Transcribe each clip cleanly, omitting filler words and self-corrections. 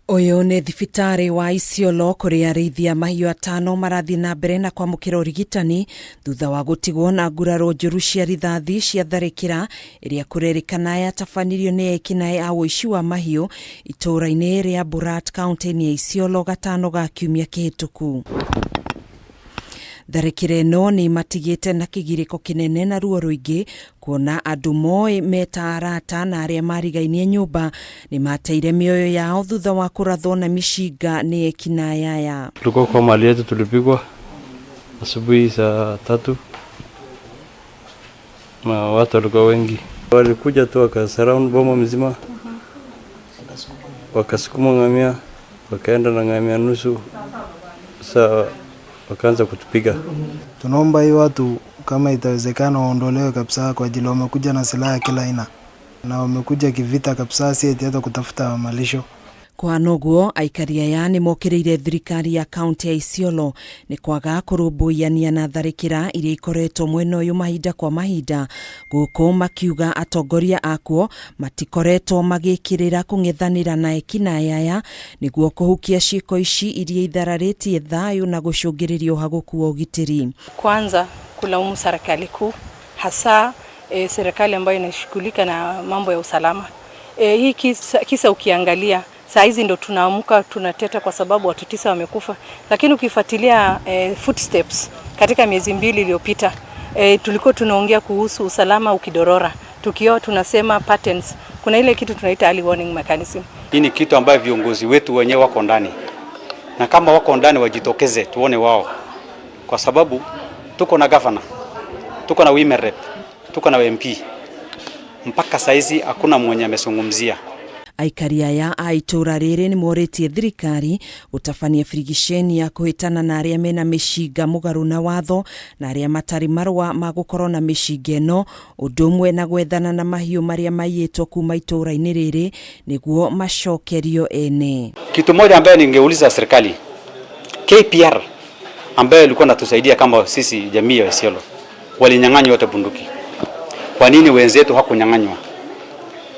Ũyũ nĩ thibitarĩ wa Isiolo kũrĩa arĩithia mahiũ atano marathiĩ na mbere na kwamũkĩra ũrigitani thutha wa gũtigwo na nguraro njũru cia rithathi cia tharĩkĩra ĩrĩa kũrerĩkana yatabanirio nĩ ekinaĩ a ũici wa mahiũ itũũra-inĩ rĩa Burat kaunti-inĩ ya Isiolo gatano ga kiumia kĩhĩtũku. Tharĩkĩra ĩno nĩ ĩmatigĩte na kĩgirĩko kĩnene na ruo rũingĩ kuona andũ moĩ meta arata na arĩa marigainie nyũmba nĩ mateire mĩoyo yao thutha wa kũrathwo na mĩcinga nĩ ekinaĩ aya. Tulikuwa kwa mali yetu, tulipigwa asubuhi saa 3 na watu walikuwa wengi, walikuja tu wakasurround boma mzima, wakasukuma ngamia, wakaenda na ngamia nusu, saa wakaanza kutupiga. Tunaomba hii watu kama itawezekana waondolewe kabisa, kwa ajili wamekuja na silaha ya kila aina na wamekuja kivita kabisa, si eti hata kutafuta malisho. Kũhana ũguo, aikari aya nĩ mokĩrĩire thirikari ya kaunti ya Isiolo nĩ kwaga kũrũmbũyania na tharĩkĩra iria ikoretwo mwena ũyũ mahinda kwa mahinda, gũkũ makiuga atongoria akuo matikoretwo magĩkĩrĩra kũng'ethanĩra na ekinaĩ aya nĩguo kũhukia ciĩko ici iria ithararĩtie thayũ na gũcũngĩrĩria ũhagũku wa ũgitĩri. Kwanza kulaumu serikali kuu, hasa serikali ambayo inashughulika na mambo ya usalama. Hii kisa ukiangalia saa hizi ndo tunaamka tunateta kwa sababu watu 9 wamekufa, lakini ukifuatilia footsteps katika miezi 2 iliyopita, tulikuwa tunaongea kuhusu usalama ukidorora, tukio tunasema patterns, kuna ile kitu tunaita early warning mechanism. Hii ni kitu ambayo viongozi wetu wenyewe wako ndani, na kama wako ndani wajitokeze tuone wao, kwa sababu tuko na governor, tuko na women rep, tuko na MP, mpaka saizi hakuna mwenye amezungumzia. Aikari aya a itũra rĩrĩ nĩ morĩtie thirikari gũtabania birigiceni ya kũhĩtana na arĩa mena mĩcinga mũgarũ na watho na arĩa matarĩ marũa ma gũkorwo na mĩcinga ĩno, ũndũ ũmwe na gwethana na mahiũ marĩa maiyĩtwo kuma itũra-inĩ rĩrĩ nĩguo macokerio ene. Kitu moja ambayo ningeuliza serikali, KPR ambayo ilikuwa inatusaidia kama sisi jamii ya Isiolo, walinyang'anywa wote bunduki. Kwa nini wenzetu hakunyang'anywa?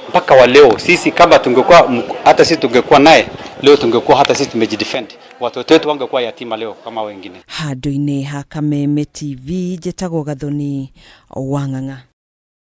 Mpaka wa leo sisi kama tungekuwa, hata sisi tungekuwa naye leo, tungekuwa hata sisi tumejidefend, watoto wetu wangekuwa yatima leo kama wengine. Handũ-inĩ ha Kameme TV, njĩtagwo Gathoni Wang'ang'a.